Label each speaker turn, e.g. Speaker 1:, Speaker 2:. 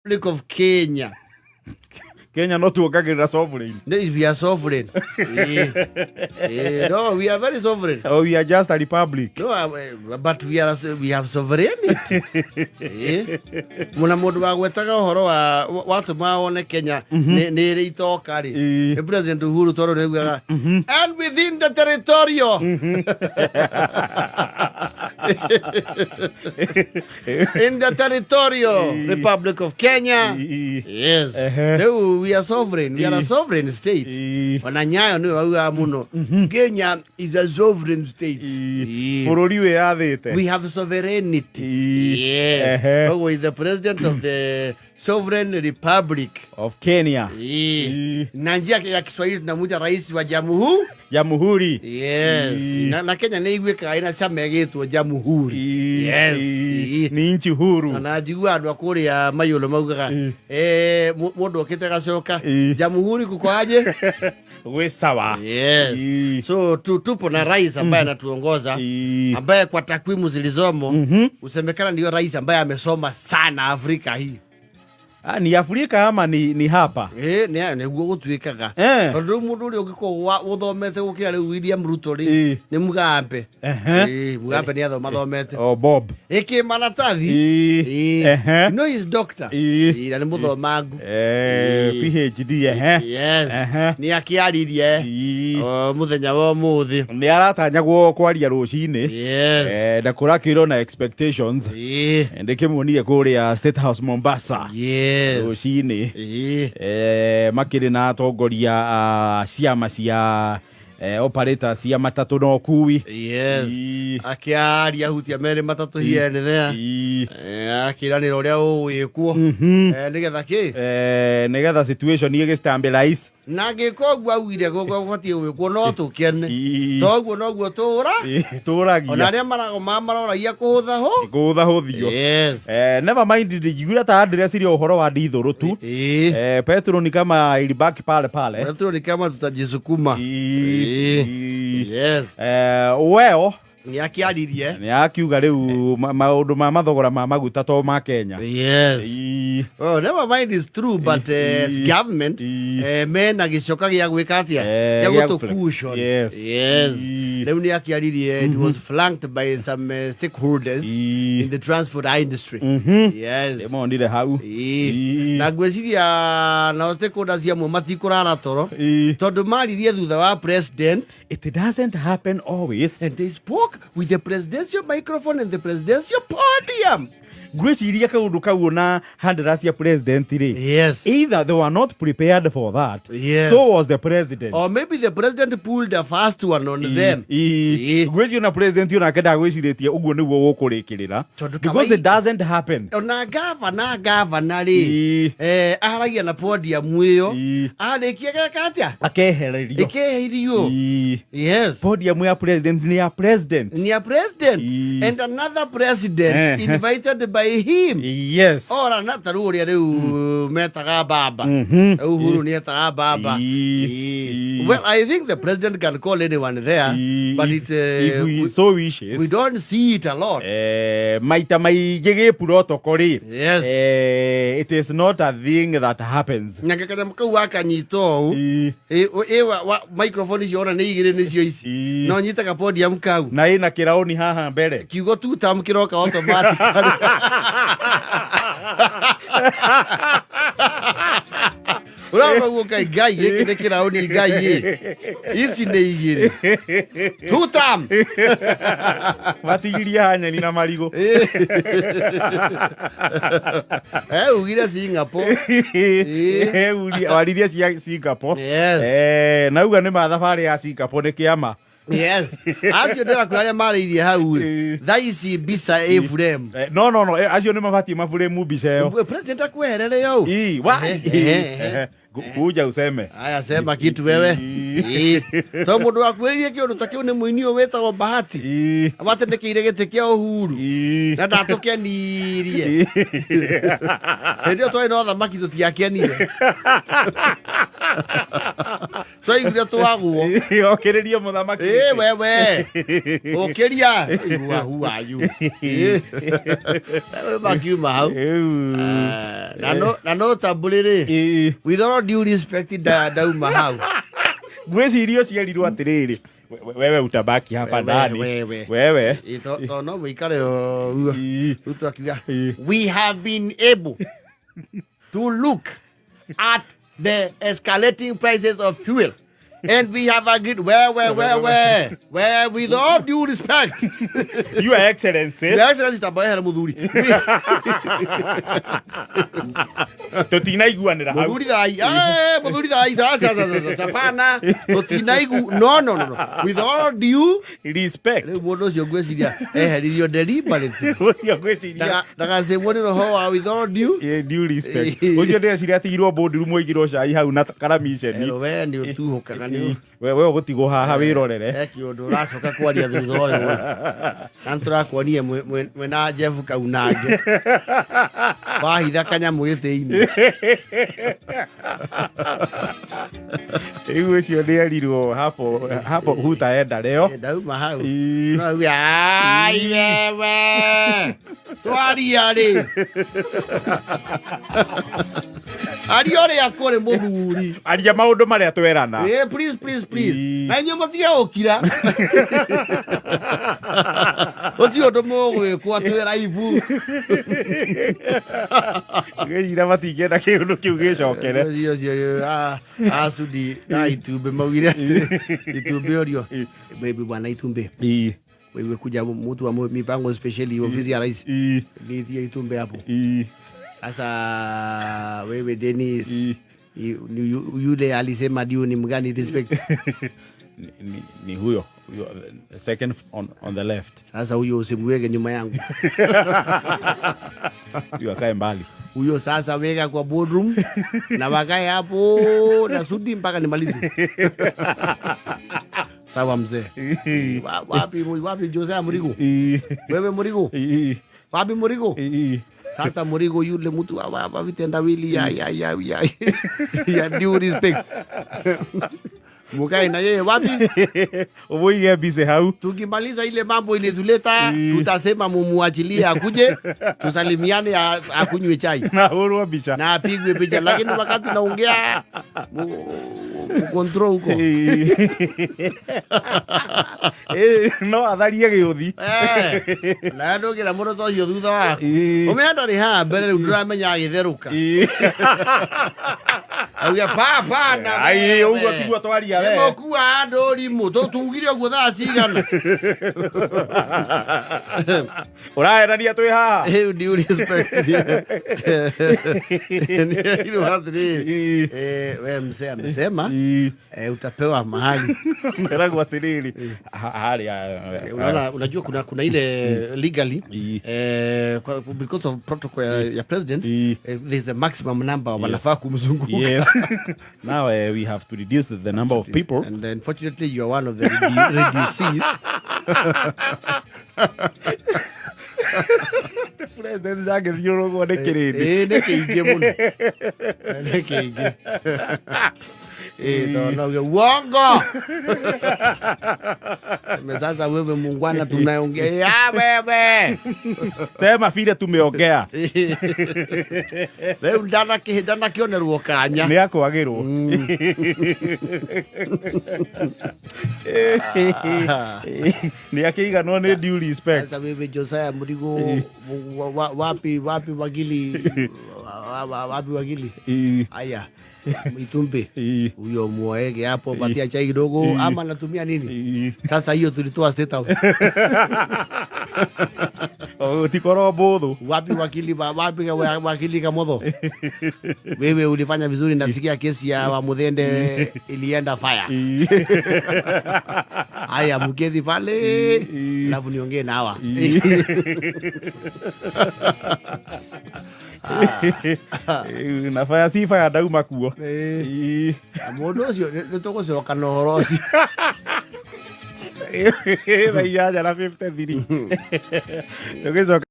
Speaker 1: Republic of Kenya.
Speaker 2: Kenya no tuongagĩrĩra sovereign.
Speaker 1: No, we are sovereign. No, we are very sovereign.
Speaker 2: Oh, we are just a republic.
Speaker 1: No, but we have sovereignty. Muna mundu wagwetaga uhoro wa watũma wone Kenya nĩ nĩ ĩrĩ itoka rĩ. Nĩ President Uhuru tondũ nĩ augaga and within the territorial in the territorial Republic of Kenya. Yes. Rĩu we are sovereign. We are a sovereign state. Ona Nyayo nĩwe waugaga mũno. Kenya is a sovereign state.
Speaker 2: Bũrũri wĩyathĩte.
Speaker 1: We have sovereignty. Yes. Koguo is the president of the sovereign republic
Speaker 2: of Kenya.
Speaker 1: Na njia ya Kiswahili tunamuita rais wa jamhuri.
Speaker 2: Jamhuri.
Speaker 1: Yes. Na Kenya nĩ iguĩkaga ĩna chama ĩgĩtwo Jamhuri. Yes.
Speaker 2: Ni nchi huru.
Speaker 1: Na njigua andũ a kũrĩa Mayolo maugaga mũndũ okĩte gacoka Jamhuri kuko aje?
Speaker 2: Gwĩ sawa.
Speaker 1: Yes. So tupo na rais ambaye anatuongoza ambaye kwa takwimu zilizomo husemekana ndio rais ambaye amesoma sana Afrika hii.
Speaker 2: Ah, ni Afrika ama ni hapa?
Speaker 1: Nĩguo gũtuĩkaga. Tondũ rĩu mũndũ ũrĩa ũngĩkorwo ũthomete gũkĩra rĩu William Ruto rĩ, nĩ Mugambe. Mugambe nĩ athoma thomete.
Speaker 2: Oh, Bob.
Speaker 1: Ĩkĩ maratathi. No, he's doctor. Na nĩ mũthomangu.
Speaker 2: PhD.
Speaker 1: Yes. Nĩ akĩaririe mũthenya wa ũmũthĩ.
Speaker 2: Nĩ aratanyagwo kwaria rũcinĩ.
Speaker 1: Yes.
Speaker 2: Na kũrakĩrwo na expectations. Ndĩkĩmuonire kũrĩa State House Mombasa.
Speaker 1: Yes.
Speaker 2: Rũcinĩ. Makĩrĩ na atongoria a ciama cia operators cia matatũ na ũkui.
Speaker 1: Yes. Akĩaria hutia merĩ matatũ here and there. Akĩranĩra ũrĩa ũgwĩkwo. Nĩgetha kĩ?
Speaker 2: Nĩgetha situation ĩgĩ stabilize.
Speaker 1: Na angĩka ũguo augire gũkũ gũbatiĩ gwĩkwo no tũkene. Toguo noguo tũra.
Speaker 2: Tũragia.
Speaker 1: Ona arĩa maragoma maroragia kũhũtha ho.
Speaker 2: Kũhũthahũthio.
Speaker 1: Yes.
Speaker 2: Never mind, ndingiuga ta ndĩreciria ũhoro wa ndithũrũ tu. Petro ni kama ilibaki pale pale.
Speaker 1: Petro ni kama tutajisukuma. Yes.
Speaker 2: Well,
Speaker 1: Nĩ akĩaririe.
Speaker 2: Nĩ akiuga rĩu maũndũ ma mathogora ma maguta to ma Kenya.
Speaker 1: Yes. Oh, never mind is true, but government mena gĩcoka gĩa gwĩka atĩa? Gĩa
Speaker 2: gĩa
Speaker 1: gũtũ
Speaker 2: flex.
Speaker 1: cushion.
Speaker 2: Yes.
Speaker 1: Yes. Rĩu nĩ akĩaririe, it was flanked by some stakeholders in the transport industry. Yes.
Speaker 2: Ndĩmonire hau.
Speaker 1: Na ngwĩciria nao stakeholders amwe matikũrara toro tondũ maririe thutha wa president.
Speaker 2: It doesn't happen always.
Speaker 1: And they spoke with the presidential microphone and the presidential podium.
Speaker 2: Ngwĩciria kaũndũ kau na handlers cia president rĩ.
Speaker 1: Yes.
Speaker 2: Either they were not prepared for that.
Speaker 1: Yes.
Speaker 2: So was the president.
Speaker 1: Or maybe the president pulled a fast one on them.
Speaker 2: Ngwĩciria na president onake ndagwĩcirĩtie ũguo nĩguo gũkũrĩkĩrĩra.
Speaker 1: Tondũ
Speaker 2: Because it doesn't happen.
Speaker 1: Ona gavana rĩ, aragia na podium ĩyo. Arĩkia geka atĩa?
Speaker 2: Akehererio.
Speaker 1: Ĩkeherio. Yes.
Speaker 2: Podium ya president nĩ ya president.
Speaker 1: Ni ya president. And another president invited by him.
Speaker 2: Yes.
Speaker 1: Ora na ta rĩu ũrĩa rĩu metaga baba. Uhuru nĩ etaga baba. Well, I think the president can call anyone there, but it,
Speaker 2: If we so wishes.
Speaker 1: we don't see it a lot.
Speaker 2: Maita maingĩ gĩ protocol rĩ.
Speaker 1: Yes.
Speaker 2: It is not a thing that happens.
Speaker 1: Na kanyamũ kau wakanyita ũũ. Microphone icio ona nĩ igĩrĩ nĩcio ici. No nyitaga podium kau.
Speaker 2: Na ĩna kĩraũni haha mbere.
Speaker 1: Kiugo tu tam kĩroka automatically. Ũraona ũguo Ngai, Ngai, gĩkĩ nĩ kĩraũni Ngai ĩ. Ici nĩ igĩrĩ. Two term.
Speaker 2: Matigirie hanyeni na marigũ.
Speaker 1: Ugire Singapore.
Speaker 2: Waririe cia Singapore.
Speaker 1: Yes.
Speaker 2: Nauga nĩ ma thabarĩ ya Singapore nĩ kĩama.
Speaker 1: Yes. Acio ndĩrakwĩra arĩa marĩirie hau rĩ, thaa ici mbica ĩ frame.
Speaker 2: No, no, no, acio nĩ mabatiĩ maburĩmu mbica ĩyo.
Speaker 1: President akweherere yo.
Speaker 2: Ii, wa- Kuja useme.
Speaker 1: Aya, sema kitu wewe. To mũndũ wakwĩrĩrie kĩũndũ ta kĩu nĩ mũini ũyũ wĩtagwo Bahati. Amatendekĩire gĩtĩ kĩa Uhuru. Na ndatũkenirie. Hĩndĩ ĩyo twarĩ na ũthamaki tũtiakenire. Twaiguire twagwo.
Speaker 2: Okĩrĩrie mũthamaki.
Speaker 1: Ĩ wewe ũkĩria who are you? Ĩ. Makiuma hau.
Speaker 2: Rĩu.
Speaker 1: Eh, na no tambũrĩ rĩ, with all due respect, ndauma hau.
Speaker 2: Ngwĩciria ũciarirwo atĩrĩrĩ, wewe utabaki hapa
Speaker 1: Wewe,
Speaker 2: ndani.
Speaker 1: Wewe.
Speaker 2: Wewe.
Speaker 1: Ĩ, to no mũikare ũguo. Ruto akiuga, "We have been able to look at the escalating prices of fuel and we have agreed." Wewe, wewe, we, with all due respect,
Speaker 2: Your Excellency.
Speaker 1: Your Excellency, tamba ehere muthuri.
Speaker 2: Tũtinaiguanĩra hau.
Speaker 1: Muthuri thai, eh, muthuri thai, sasa sasa hapana, tutinaigu, no, no, no, no, with all due
Speaker 2: respect.
Speaker 1: Rĩu mũndũ ũcio ngwĩciria eheririo deliberately.
Speaker 2: Ũcio ngwĩciria
Speaker 1: Ndagacĩmwo nĩ roho wa with all due
Speaker 2: Due respect. Ũcio ndĩreciria atigirwo boardroom, oigirwo cai hau na karamiceni.
Speaker 1: Ero we nĩ ũtuhũkaga nĩ
Speaker 2: We ũgũtigwo haha wĩrorere.
Speaker 1: Eki ũndũ ũracoka kwaria thutha ũyũ, na nĩtũrakuonie mwĩna Jeff Kaunange wahitha kanyamũ gĩtĩ-inĩ.
Speaker 2: Rĩu ũcio nĩerirwo hapo hapo hutaenda leo.
Speaker 1: Eh, ndauma hau.
Speaker 2: Ii.
Speaker 1: No auge, "Ai, wewe twaria rĩ, aria ũrĩa kũrĩ mũthuri."
Speaker 2: Aria maũndũ marĩa twerana.
Speaker 1: Eh, please, please, please.
Speaker 2: Ii.
Speaker 1: Na inyuĩ mũtige gũkira, gũtirĩ ũndũ mũgwĩkwo twĩ raibu.
Speaker 2: Ngwĩciria matingĩenda kĩũndũ kĩu gĩcokere.
Speaker 1: Ũcio ũcio acudi na itumbĩ maugire atĩ itumbĩ orio, "Baby, bwana itumbĩ, wewe kuja mtu wa mipango speciali ofisi ya rais, nitie itumbe hapo." Sasa wewe Dennis, ni yule alisema due ni mgani respect?
Speaker 2: Ni huyo huyo, second on the left.
Speaker 1: Sasa huyo usimweke nyuma yangu.
Speaker 2: Huyo akae mbali.
Speaker 1: Huyo sasa weka kwa boardroom na wakae hapo na sudi mpaka nimalize. Sawa mzee. Wapi wapi Jose Murigo? Wewe Murigo, wapi Murigo? Sasa Murigo, yule mtu wa vitendawili ya due respect, mukae na yeye wapi?
Speaker 2: Ũmũige busy hau.
Speaker 1: Tukimaliza ile mambo ilituleta, tutasema mumuachilie akuje tusalimiane, akunywe chai
Speaker 2: na hũrwo mbica.
Speaker 1: Na apigwe picha, lakini wakati naongea mucontrol huko.
Speaker 2: No atharie gĩũthi.
Speaker 1: Eh, na ndũngĩra mũndũ ta ũcio thutha waku, ũmenya ndarĩ haha mbere, rĩu ndũramenya agĩtherũka, auge papa na
Speaker 2: Ai, ũguo tiguo twaria we.
Speaker 1: Nĩmũkua andũ rimũ, tũtugire ũguo thaa cigana?
Speaker 2: Ũraherania twĩ haha.
Speaker 1: Rĩu due respect nĩerirwo atĩrĩrĩ, we mzee amesema, utapewa mahali.
Speaker 2: Meragwo atĩrĩrĩ, harĩa.
Speaker 1: Unaona, unajua kuna ile legally, because of protocol ya president, there's a maximum number wanafaa kumzunguka.
Speaker 2: Yes. Now we have to reduce the number of people.
Speaker 1: And unfortunately you are one of the reducees.
Speaker 2: President ndangĩthiũrũrũkwo nĩ kĩrĩndĩ.
Speaker 1: Ĩ, nĩ kĩingĩ mũno, nĩ kĩingĩ. Ĩ, tondũ nauge uongo. Sema, sasa wewe mungwana, tunaongea ya wewe.
Speaker 2: Sema vile tumeongea.
Speaker 1: Rĩu ndanakĩonerwo kanya.
Speaker 2: Nĩ akwagĩrwo, nĩ akĩiganwo nĩ due respect.
Speaker 1: Sasa wewe Josiah Murigo, wapi wapi wakili, wapi wakili? Aya, Itumbe, huyo muweke hapo, patia chai kidogo ama natumia nini? Sasa hiyo tulitoa State House.
Speaker 2: Tikorwo mbũthũ.
Speaker 1: Wapi wakili, wapi wakili Kamotho? Wewe ulifanya vizuri, nasikia kesi ya Wamuthende ilienda fire. Haya, mketi pale alafu niongee na hawa.
Speaker 2: Na baya si baya ndauma kuo.
Speaker 1: Mũndũ ũcio nĩ tũgũcoka na ũhoro ũcio.
Speaker 2: Thaa 8:53 tũgĩcoka.